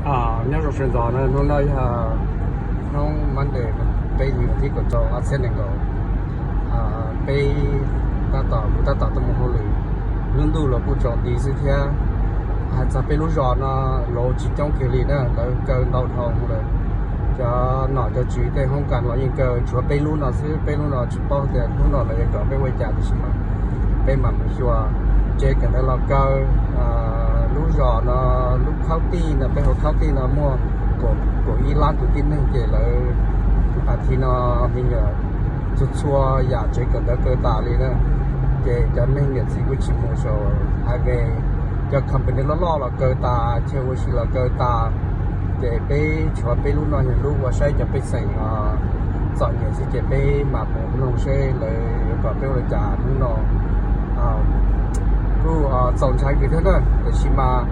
Nyob zoo sawv ntxov na, hnub no yog hnub Monday, peb hlis vas thib kaum rau ob txhiab nees nkaum. Peb tab tom, kuv tab tom tuaj mus hauj lwm, lub ntuj los kuj tsaus nti xwb thiab. Hais txog peb lub zos no, lawv tsis coob kiag li na, lawv kaw ntau dhau lawm. Cov nom cov tswv tej hoob kas los yeej kaw, tshuav peb lub no xwb, peb lub no tsis paub tias hnub no lawv yuav kom peb ua cas, tiam sis mas peb mam mus xyuas tsev kawm ntawv los kaw. Lub zos no, lub county no, peb hauv county no muaj kaum ib lab tus tib neeg, ces lawv, a, thib no me nyuam txhua txhua yam tsev kawm ntawv kaw tas li na. Ces cov neeg niam txiv kuj tsis mus saum highway, cov company loj loj los kaw tas, chaw ua si los kaw tas. Ces peb tshuav peb lub no yog lub ua saib cov pej xeem txom nyem xwb, ces peb mam mus mloog seb lawv yuav kom peb ua li cas hnub no. Kuj txaus ntshai kawg thiab na, tiam sis mas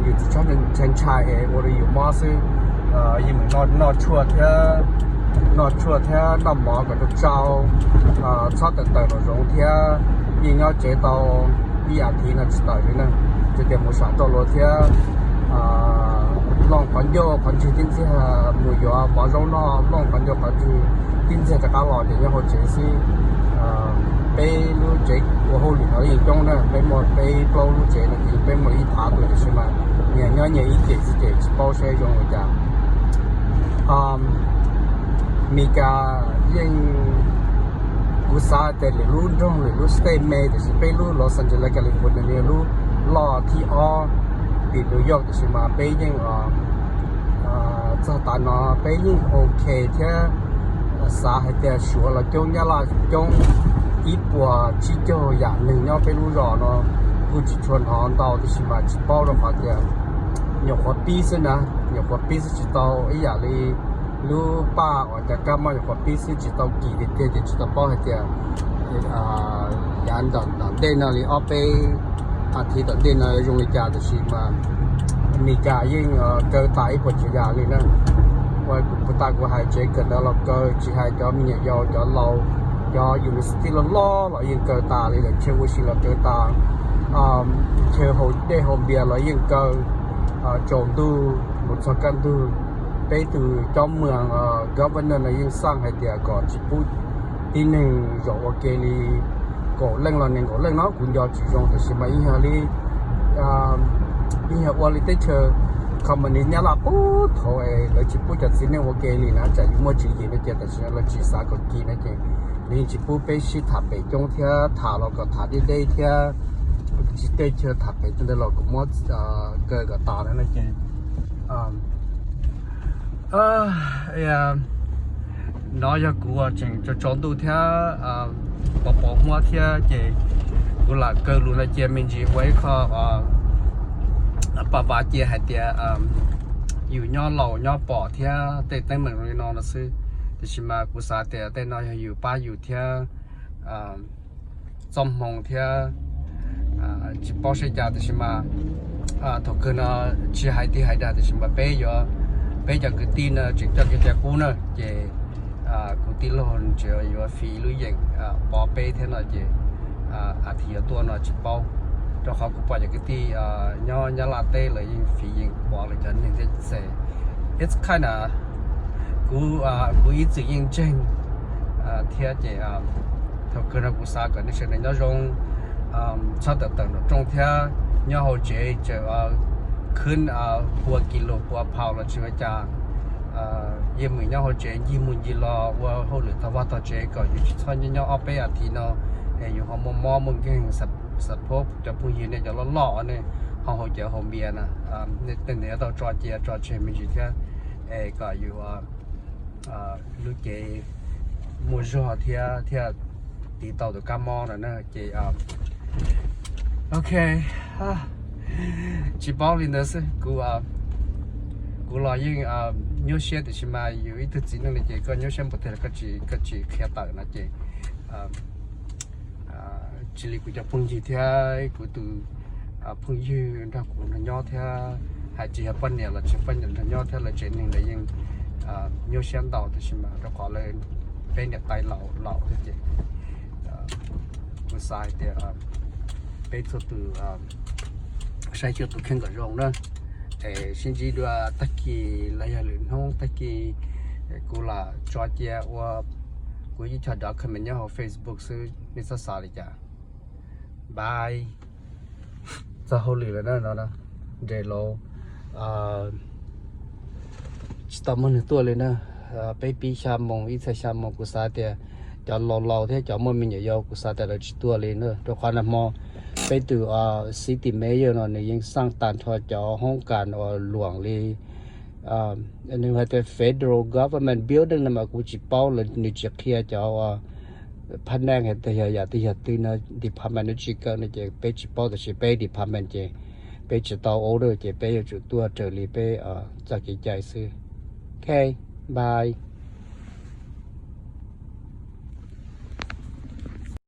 yus tsis txhob ntshai ntshai es ua rau yus mob xwb. Yeej meem noj tshuaj thiab, noj tshuaj thiab noj mov kom tsau tsau, txhob tawm tawm nraum zoov thiab. Yeej nyob tsev tau ib as thiv no tsis tawm li na, tsuas tias mus sam rau luag thiab looj qhov ncauj qhov ntswg tib ntxiag, mus yuav mov zaub noj looj qhov ncauj qhov ntswg tib ntxiag rov qab los ces nyob hauv tsev xwb. Peb lub tsev ua hauj lwm no yeej coob na, peb muaj peb plaub lub tsev no ces peb muaj li ib phav tus, tiam sis mas nyias nyob nyias ib ceg xwb ces tsis paub saib zoo li cas. Meskas yeej, kuv xav tias lwm lub nroog lwm lub state me, tiam sis peb lub Los Angeles California yog lub loj thib ob tim New York, tiam sis mas peb yeej txog tav no peb yeej ok thiab. Xav hais tias Suav los coob, Nyab Laj coob, ib puas tsib caug yam neeg nyob peb lub zos no, kuj tsis tshua hnov ntau, tiam sis mas tsis paub rau qhov tias nyuam qhuav pib xwb na, nyuam qhuav pib xwb tsis tau ib yam li lub paj uas cas kab mob, nyuam qhuav pib xwb tsis tau kis tiag tiag ces tsis tau paub hais tias yav tom ntej no li ob peb as thiv tom ntej no zoo li cas, tiam sis mas Meskas yeej kaw tas ib puas tsav yam li na. Ua kuv tas kuv hais tsev kawm ntawv los kaw, tsis hais cov me nyuam yaus, cov laus, cov university loj loj los yeej kaw tas li lawm, chaw ua si los kaw tas, chaw haus dej haus npias los yeej kaw, tsaus ntuj mus txog kaj ntug. Peb tus coj moos governor no yeej xaj hais tias kom tsis pub tib neeg zaum ua ke li kaum leej los nees nkaum leej no kuv nco tsis zoo, tiam sis mas yeej yog li, yeej yog ua li teb chaws communist Nyab Laj puag thaum es lawv tsis pub cov txiv neej ua ke li na, tsam yus muaj tswv yim no ces, tiam sis lawv tsis xav kom kis no ces lawv yeej tsis pub peb sib tham pem coob thiab, tham los kom tham deb deb thiab, tsis tej chaw tham pem coob ntawd los kom muab kaw kom tas na ces no yog kuv tseem tsaus ntuj thiab pos pos huab thiab ces kuv lam kaw lus no cia me ntsis ua ib qho pam vav cia hais tias yus nyob laus nyob pom thiab tej teeb meem li no no xwb. Tiam sis mas kuv xav tias tej no yog yus pab yus thiab txoj hmoo thiab tsis paub seb cas, tiam sis mas thaum kawg no tsis hais tig hais dag, tiam sis mas peb yuav, peb cov kwv tij no tseem coj kev cai qub na ces kuv tij laug tseem yuav fiv lub yeem pov peb thiab no ces as thiv yuav tuaj no tsis paub, rau qhov kuv pom cov kwv tij nyob Nyab Laj teb lawv yeej fiv yeem pov lawv cov neeg thiab ces it's kinda, kuv, kuv ib txwm yeej ntseeg thiab ces thaum kawg no kuv xav kom nej sawv daws nyob zoo, txhob tawm tawm nraum rooj thiab nyob hauv tsev tseem khwb pua kis lus pua phaus los tsis ua cas. Yeej meem nyob hauv tsev ncig mus ncig los ua hauj lwm tog vaj tog tsev kom yus tsis txhob nyob nyob ob peb as thiv no es yus ho muaj mob muaj nkeeg. Suppose cov phooj ywg nej cov loj loj nej ho haus cawv haus npias na, tej ntawd yuav tau tso cia tso tseg me ntsis thiab es kom yus lub cev muaj zog thiab thiaj tiv tau tus kab mob no na ces ok, tsis paub li ntawd xwb. Kuv, kuv los yeej nyuaj siab, tiam sis mas yus ib tug txiv neej li ces koj nyuaj siab npaum twg los koj tsis, koj tsis qhia tawm no ces tsis li kuv cov phooj ywg thiab kuv tus phooj ywg nrog kuv nrog nyob thiab, hais tsis yog poj niam los tsis poj niam nrog nyob thiab, lawv tsev neeg lawv yeej nyuaj siab ntau, tiam sis mas rau qhov lawv, peb niam tais laus laus thiab ces kuv xav hais tias peb txhua tus saib xyuas tus kheej kom zoo na. Sib ntsib dua tag kis los yog lwm hnub tag kis, kuv lam tso cia ua kuv ib co document nyob hauv Facebook xwb, nej txhob xav li cas. Bye. Txog hauj lwm lawm na no, nres laus, tsis tau muaj neeg tuaj li na. Peb pib xya moos, ib txhia xya moos, kuv xav tias cov laus laus thiab cov muaj me nyuam yaus kuv xav tias lawv tsis tuaj li na, rau qhov nag hmo peb tus city mayor no nws yeej xaj tag nrho cov hoob kas uas luam li nws hais tias federal government building no mas kuv tsis paub, nws tsis qhia cov uas phab neej hais tias yog yam twg yog twg no, department nws tsis kawm no ces peb tsis paub, tab sis peb department ces peb tsis tau order ces peb yuav tsum tuaj raws li peb txoj kev cai xwb. Ok, bye.